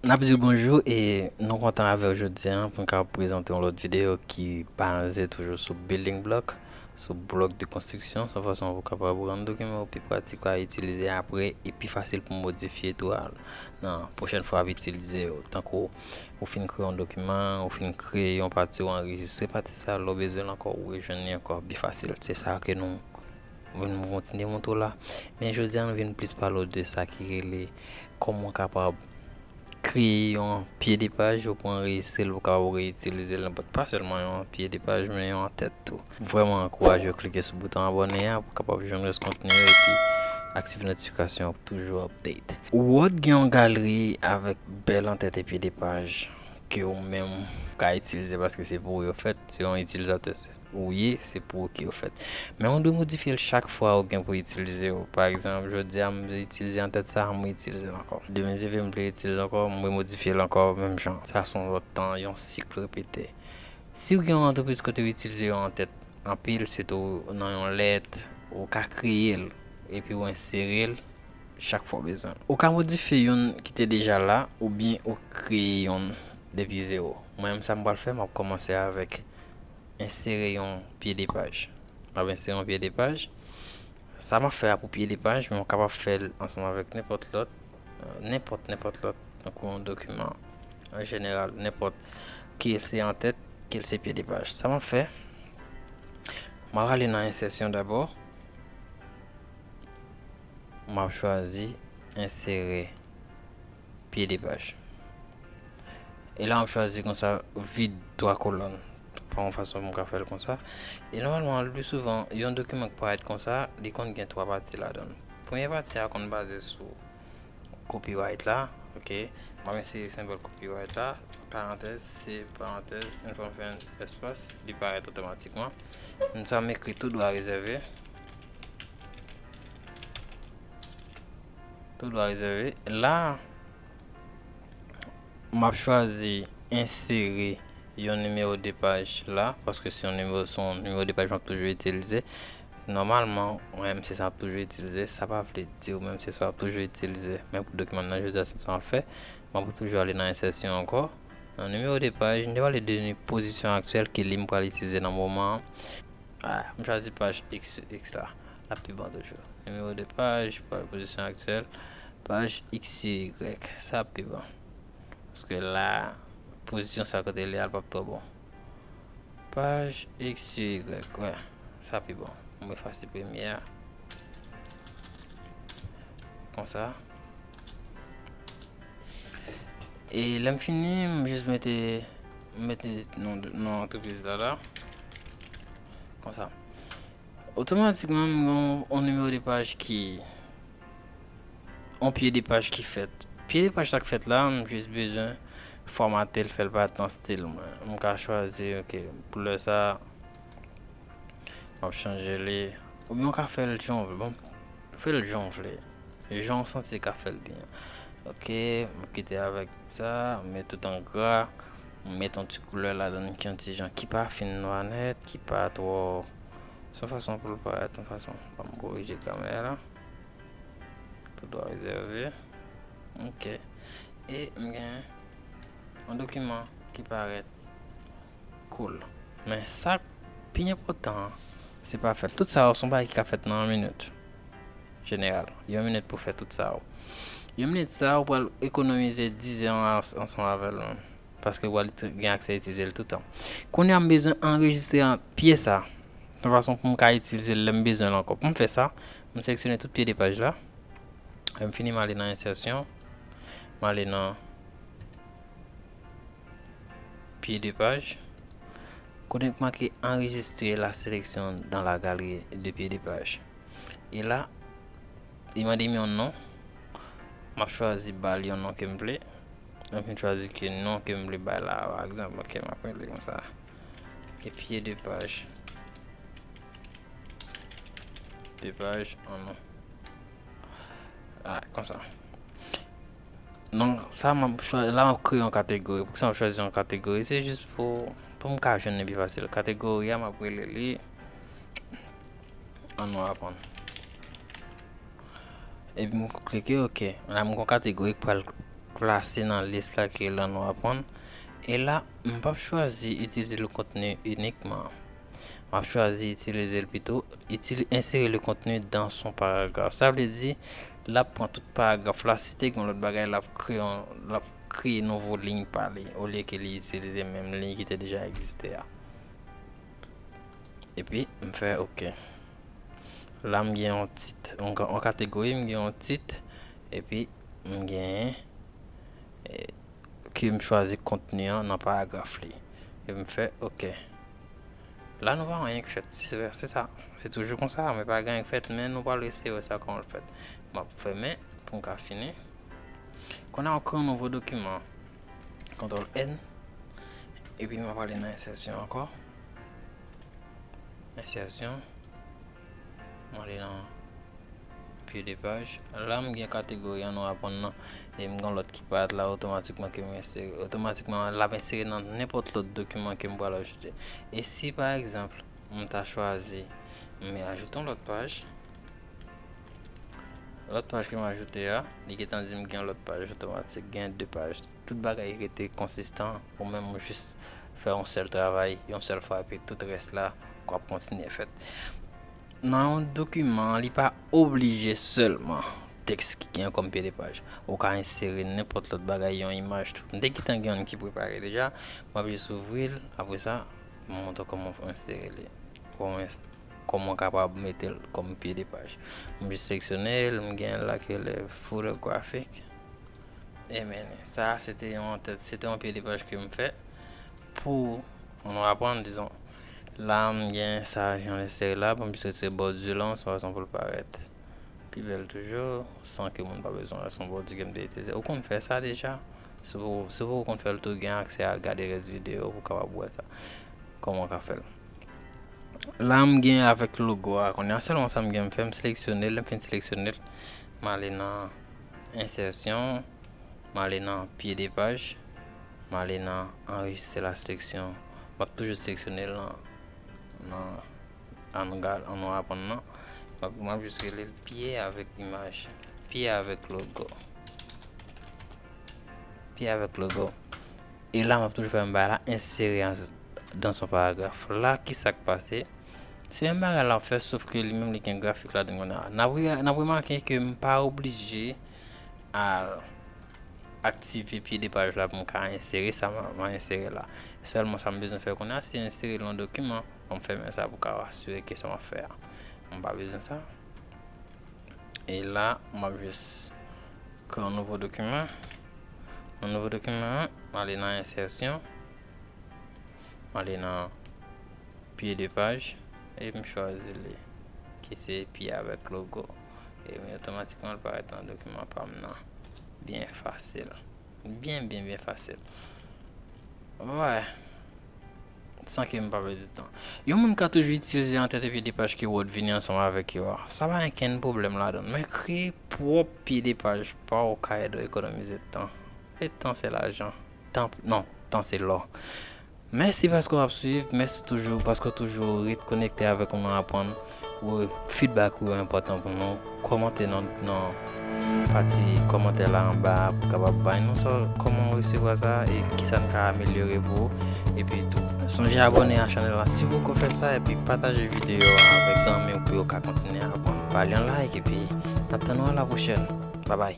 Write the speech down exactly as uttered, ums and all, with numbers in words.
N ap di w bonjou e nou kontan avè w jodi a pou n kapab prezante yon lòt videyo ki baze toujou sou building block, sou blòk de konstriksyon, se yon fason pou w kapab rann dokiman yo pi pratik a itilize apre e pi fasil pou modifye tou a nan pwochèn fwa w ap itilize yo. Tankou ou fin kreye yon dokiman, ou fin kreye yon pati, ou anrejistre pati sa a, lè w bezwen l ankò, ou rejwenn li ankò pi fasil. Se sa ke nou vin kontinye montre w la. Men jodi a, nou vin plis pale w de sa ki rele kòman w kapab kreye yon pye de paj, ou pou anrejistre l, ou kapab reyitilize l nenpòt, pa sèlman yon pye de paj, men yon antèt tou. Vrèman ankouraje w klike sou bouton abòne a pou w kapab jwenn rès kontni yo epi aktive notifikasyon pou toujou update. Word gen yon galri avèk bèl antèt e pye de paj ke ou menm ka itilize paske se pou ou yo fèt, se yon itilizatè ou ye, se pou ou ki yo fèt. Men ou dwe modifye l chak fwa ou gen pou itilize yo. Pa egzanp, jodi a m vle itilize antèt sa, m itilize l ankò. Demen si Dye vle m vle itilize l ankò, m remodifye l ankò menm jan. Sa se yon lòt tan, yon sik repete. Si w gen yon antrepriz kote w itilize yon antèt anpil, sitou nan yon lèt, ou ka kreye l epi w ensere l chak fwa w bezwen l. Ou ka modifye youn ki te deja la oubyen ou kreye youn depi zewo. Mwen menm sa m pral fè, m ap kòmanse avèk ensere yon pye de paj. M ap ensere yon pye de paj. Sa m ap fè a pou pye de paj, men w kapab fè l ansanm avèk nenpòt lòt, euh, nenpòt, nenpòt lòt, tankou yon dokiman an jeneral, nenpòt, ke l se antèt, ke l se pye de paj. Sa m ap fè, m ap ale nan ensèsyon dabò. M ap chwazi ensere pye de paj. E la, m ap chwazi konsa, vid twa kolòn. Pa yon fason pou m ka fè l konsa. E nòmalman, le pli souvan, yon dokiman ki parèt konsa, li konn gen twa pati ladan l. Premye pati a konn baze sou copyright la, ok. M ap ensere senbòl copyright la, parantèz, se parantèz, yon fwa m fè yon espas, li parèt otomatikman. M sa m ekri tou dwa rezève. Tou dwa rezève. La, m ap chwazi ensere yon nimewo de paj la, paske se yon nimewo, se yon nimewo de paj m ap toujou itilize. Nòmalman, mwen menm se sa m ap toujou itilize. Sa pa vle di ou menm se sa w ap toujou itilize. Men pou dokiman m nan jodi a, se sa m ap fè. M ap toujou ale nan ensèsyon ankò. Nan nimewo de paj, m te pale de pozisyon aktyèl ke li m pral itilize nan moman an. Ah, m chwazi paj X, X la. L ap pi bon toujou. Nimewo de paj, paj pozisyon aktyèl, paj X Y. Sa ap pi bon. Paske la, pozisyon sa kote li a, l p ap twò bon. Paj X Y, wè. Sa pi bon. M efase premye a. Konsa. E lè m fini, m jis mete, mete non, non antrepriz la la. Konsa. Otomatikman, m gen yon, yon nimewo de paj ki, yon pye de paj ki fèt. Pye de paj sa k fèt la, m jis bezwen fòmate l, fè l parèt nan stil mwen. M ka chwazi, ok, pou lè sa, m ap chanje li. Oubyen w ka fè l jan w vle. Bon, fè l jan w vle. Jan w santi ka fè l byen. Ok, m kite avèk sa, m met tout an gra, m met yon ti koulè ladan l ki yon ti jan, ki pa fin nwa nèt, ki pa twò. Se yon fason pou l parèt, yon fason. Ban m korije kamera la. Tout dwa rezève. Ok. E m gen yon dokiman ki parèt cool. Men sa k pi enpòtan an, se pa fè l. Tout sa yo se yon bagay ki ka fèt nan yon minit. Jeneral, yon minit pou fè tout sa yo. Yon minit sa yo pral ekonomize diz an ans-, ansanm avè l menm. Paske w pral gen aksè itilize l toutan. Kounye a, m bezwen anrejistre an pye sa. Yon fason pou m ka itilize l lè m bezwen l ankò. Pou m fè sa, m seleksyone tout pye de paj la. Lè m fini, m ale nan ensèsyon. M ale nan pye de paj. Kote k make enregistrer la sélection dans la galerie de pieds de page. E la, li mande m yon non. M ap chwazi ba l yon non ke m vle. Mwen fin chwazi ke non ke m vle bay la, pa egzanp, ok, m ap rele konsa. Ok, pye de paj. De paj, an non. Ah, konsa. Donk, sa m ap chwa-, la m ap kreye yon kategori. Poukisa m ap chwazi yon kategori? Se jis pou, pou m ka jwenn li pi fasil. Kategori a, m ap rele li Ann nou aprann. Epi m klike ok. La m gon kategori k pral klase nan lis la ki la nou aprann. E la, m p ap chwazi itilize le contenu inikman. M ap chwazi itilize l pito, itili-, insérer le contenu dans son paragraphe. Sa vle di, l ap pran tout paragraf la, si te gen yon lòt bagay, l ap kreye yon, l ap kreye nouvo liy pa li, olye ke li itilize menm liy ki te deja egziste a. Epi, m fè OK. La, m gen yon tit, yon ka-, yon kategori, m gen yon tit, epi m gen, eh, ke m chwazi kontni an nan paragraf li. Epi m fè OK. La, nou pa anyen k fèt. Se, se, se sa. Se toujou konsa, men pa gen anyen k fèt, men nou pral eseye wè sa kòman l fèt. M ap fèmen pou m ka fini. Kounye a, ou kreye yon nouvo dokiman. Kontwòl N. Epi m ap ale nan ensèsyon ankò. Ensèsyon. M ale nan pye de paj. La, m gen kategori an nou aprann nan. E m gen lòt ki parèt la otomatikman ke m ensere. Otomatikman, l ap ensere nan nenpòt lòt dokiman ke m pral ajoute. E si, pa egzanp, m ta chwazi, m ajoute yon lòt paj. Lòt paj ke m ajoute a, li gentan di m gen yon lòt paj otomatik, gen de paj. Tout bagay rete konsistan, ou menm ou jis fè yon sèl travay, yon sèl fwa, epi tout rès la, w ap kontinye fèt. Nan yon dokiman, li pa oblije sèlman tèks ki gen kòm pye de paj. Ou ka ensere nenpòt lòt bagay, yon imaj tou. M te gentan gen youn ki prepare deja, m ap jis ouvri l, apre sa, m montre w kòman w ensere li. Kòman w ens-, kòman w kapab mete l kòm pye de paj. M jis seleksyone l, m gen la ke le photographic. E men, sa, se te yon tèt, se te yon pye de paj ke m fè pou nou aprann, dizon. La, m gen sa, jan l sere la, pou m jis retire bòdi lan, se yon fason pou l parèt pi bèl toujou, san ke moun pa bezwen wè se yon bòdi ke m te itilize. Ou konn fè sa deja? Si w, si w poko konn fè l tou, gen aksè al gade rès videyo pou w kapab wè sa. Kòman w ka fè l. La, m gen avèk logo a. Kounye a, sèlman sa m gen, m fè, m seleksyone l, lè m fin seleksyone l, m ale nan ensèsyon, m ale nan pye de paj, m ale nan anrejistre la seleksyon. M ap toujou seleksyone l nan, nan, an nou gal-, an nou aprann nan. M ap, m ap jis rele l pye avèk imaj, pye avèk logo. Pye avèk logo. E la, m ap toujou fè menm bagay la, ensere an, dans son paragraphe. La, ki sa k pase? Se menm bagay la w ap fè, sof ke li menm li gen grafik ladan l kounye a. N ap re-, n ap remake ke m pa oblije al aktive pye de paj la pou m ka ensere sa m, m ensere la. Sèlman sa m bezwen fè kounye a, se ensere l nan dokiman. Bon, m fèmen sa pou ka asire ke sa m ap fè a, m pa bezwen sa. E la, m ap jis kreye yon nouvo dokiman. Yon nouvo dokiman, m ale nan ensèsyon. M ale nan pye de paj. E m chwazi li, ki se pye avèk logo. E otomatikman, l parèt nan dokiman pa m nan. Byen fasil. Byen, byen, byen fasil. Wè. San ke m pa pèdi tan. Yon moun ka toujou itilize antèt epi de paj ke Word vini ansanm avèk yo a. Sa pa gen kenn pwoblèm ladan l. Men kreye pwòp pye de paj pa w ka ede w ekonomize tan. E tan se lajan. Tan, non, tan se lò. Mèsi paske w ap swiv. Mèsi toujou paske w toujou ret konekte avèk nou nan aprann. Ou, feedback ou yo enpòtan pou nou. Kòmante nan, nan pati kòmantè la anba a pou kapab bay nou sa, kòman w resevwa sa e kisa n ka amelyore pou ou. Epi tou, sonje abòne a chanèl la si w poko fè sa, epi pataje videyo a avèk zanmi w pou yo ka kontinye aprann. Ba li yon like, epi n ap tann ou a la pwochèn. Babay.